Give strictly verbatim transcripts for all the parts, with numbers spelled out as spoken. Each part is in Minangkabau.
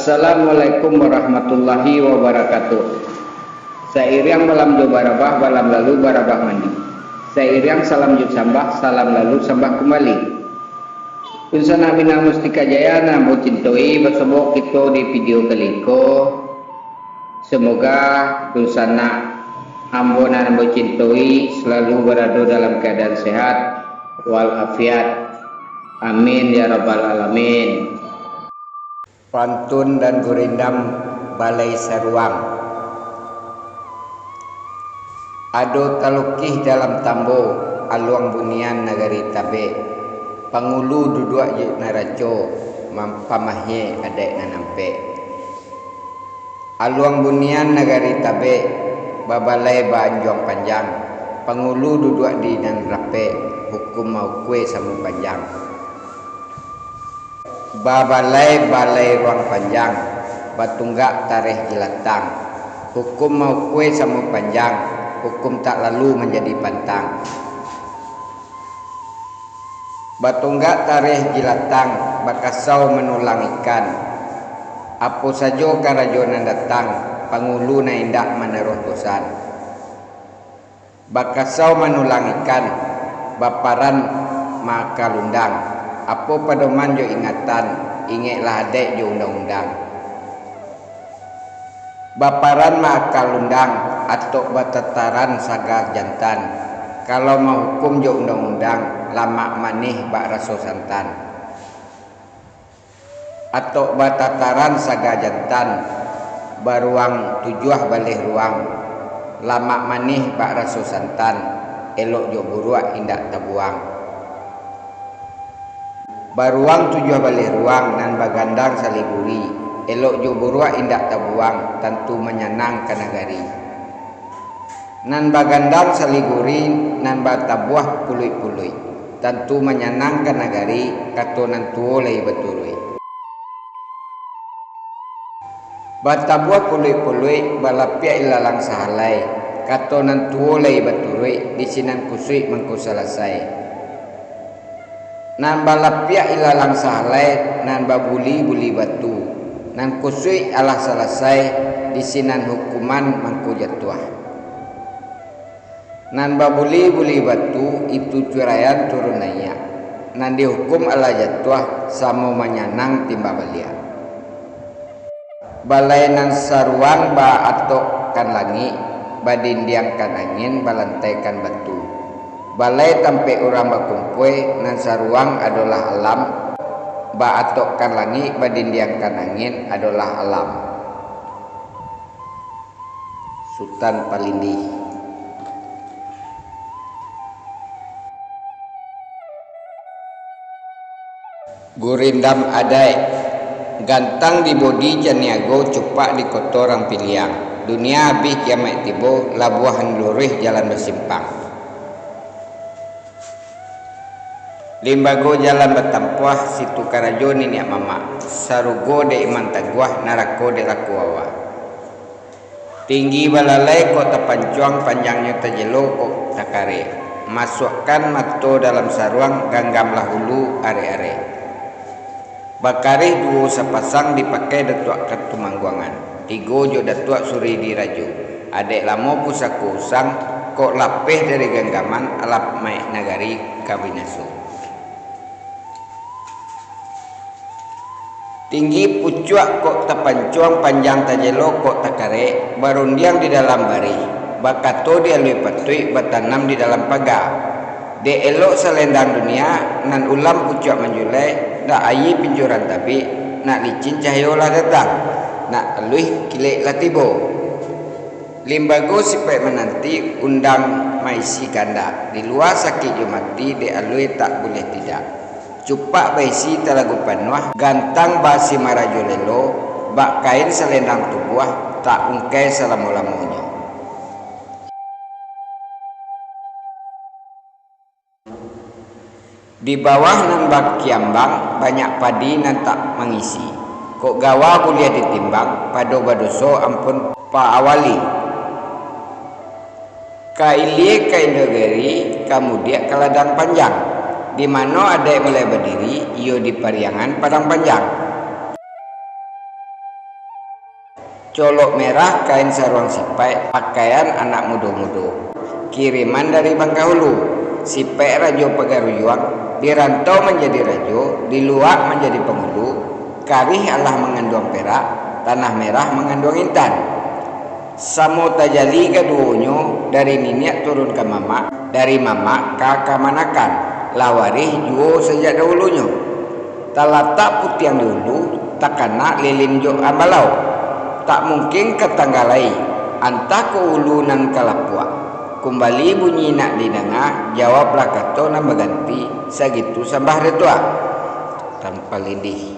Assalamualaikum warahmatullahi wabarakatuh. Sairiang balam jo barabah, balam lalu barabah mandi. Sairiang salam jo sambah, salam lalu sambah kumbali. Dunsanak Minang Mustika Jaya nan ambo cintoi, basobok kito di video kali ko. Semoga dunsanak ambo nan ambo cintoi selalu barado dalam keadaan sehat walafiat. Amin ya rabbal alamin. Pantun dan gurindam Balai Saruang. Ado talukih dalam tambo, aluang bunian nagari Tabek. Pangulu duduak jo naraco, mam-, pamahie adaik nan ampek. Aluang bunian nagari Tabek, babalai baanjuang panjang. Pangulu duduak di nan rapek, hukum maukue samo panjang. Babalai balai ruang panjang, batunggak tareh jilatang. Hukum maukue samo panjang, hukum tak lalu manjadi pantang. Batunggak tareh jilatang, bakasau manulang ikan. Apo sajo karajo nan datang, pangulu nan indak manaruah bosan. Bakasau manulang ikan, baparan maaka lundang. Apo padoman jo ingatan, ingeklah adaik jo undang-undang. Baparan maaka lundang, atok batataran saga jantan. Kalau mahukum jo undang-undang, lamak manih bak raso santan. Atok batataran saga jantan, baruang tujuah baleh ruang, lamak manih bak raso santan, elok jo buruak indak tabuang. Baruang tujuah baleh ruang nan bagandang saliguri, elok jo buruak indak tabuang, tantu manyanang ka nagari. Nan bagandang saliguri, nan batabuah puluik-puluik, tantu manyanang ka nagari, kato nan tuo lai baturuik. Batabuah puluik-puluik, balapiak ilalang sahalai, kato nan tuo lai baturuik, di sinan kusuik mangko salasai. Nan balapiak ilalang sahalai, nan babuli-buli batu, nan kusuik alah salasai, di sinan hukuman mangko jatuah. Nan babuli-buli batu, itu curaian turun naiak, nan dihukum alah jatuah, samo manyanang timba baliak. Balai nan saruang baatokkan langik, badindiangkan angin, balantaikan batu. Balai tampek urang bakumpua, nan saruang adolah alam, baatokkan langik, badindiangkan angin, adolah alam. Sutan Palindih. Gurindam adaik. Gantang di Bodi Caniago, cupak di koto Rampiliang. Dunia abih kiamaik tibo, labuahan luruih jalan basimpang. Limbago jalan batampuah, situ karajo niniak mamak. Sarugo dek iman taguah, narako dek laku awak. Tinggi balalai kok tapancuang, panjangnyo tajelo kok takarek. Masuakkan mato dalam saruang, ganggamlah hulu arek-arek. Bakarih duo sapasang dipakai Datuak Katumangguangan, tigo jo Datuak Suri Dirajo. Adaik lamo pusako usang, kok lapeh dari ganggaman, alamaik nagari ka binaso. Tinggi pucuak kok tapancuang, panjang tajelo kok takarek, barundiang di dalam barih, bakato di alui patuik, batanam di dalam paga. Dek elok salendang dunia, nan ulam pucuak manjulai, nak aia pincuran tabik, nak licin cahayo lah datang, nak aluih kilek lah tibo. Limbago sipaik mananti, undang maisi kandak, di lua sakik jo mati, dek alui tak buliah tidak. Cupak baisi talago panuah, gantang basimarajo lelo, bak kain salendang tubuah, tak ungkai salamo-lamonyo. Di bawah nan bakiambang, banyak padi nan tak mangisi. Kok gawa buliah ditimbang, pado badoso ampun paawali. Ka ilia ka Indogiri, ka mudiak ka Ladang Panjang. Di mano adaik mulai badiri, iyo di Pariangan Padang Panjang. Colok merah kain saruang sipaik, pakaian anak mudo-mudo. Kiriman dari Bangkahulu, sipaik rajo Pagarujuang, di rantau manjadi rajo, di luak manjadi pangulu, karih alah manganduang perak, tanah merah manganduang intan. Samo tajali kaduonyo dari niniak turun ka mamak, dari mamak ka kamanakan, lah warih juo sajak dahulunyo. Talatak putiang di ulu, takana lilin jo ambalau. Tak mungkin ka tanggalai, antah ko ulu nan ka lapuak. Kumbali bunyi nak didanga, jawablah kato nan baganti, sagitu sambah datuak. Tanpa lindih.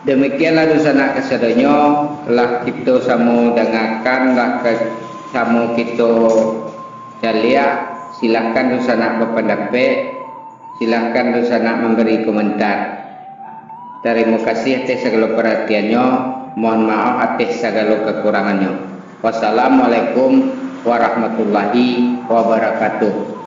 Demikianlah dunsanak kasadonyo, lah kito samo dangakan, lah ka-, samo kito caliak. Silahkan dunsanak bapandapek, silahkan dunsanak mambari komentar. Tarimo kasih ateh sagalo paratiannyo, mohon maaf ateh sagalo kakurangannyo. Wassalamualaikum warahmatullahi wabarakatuh.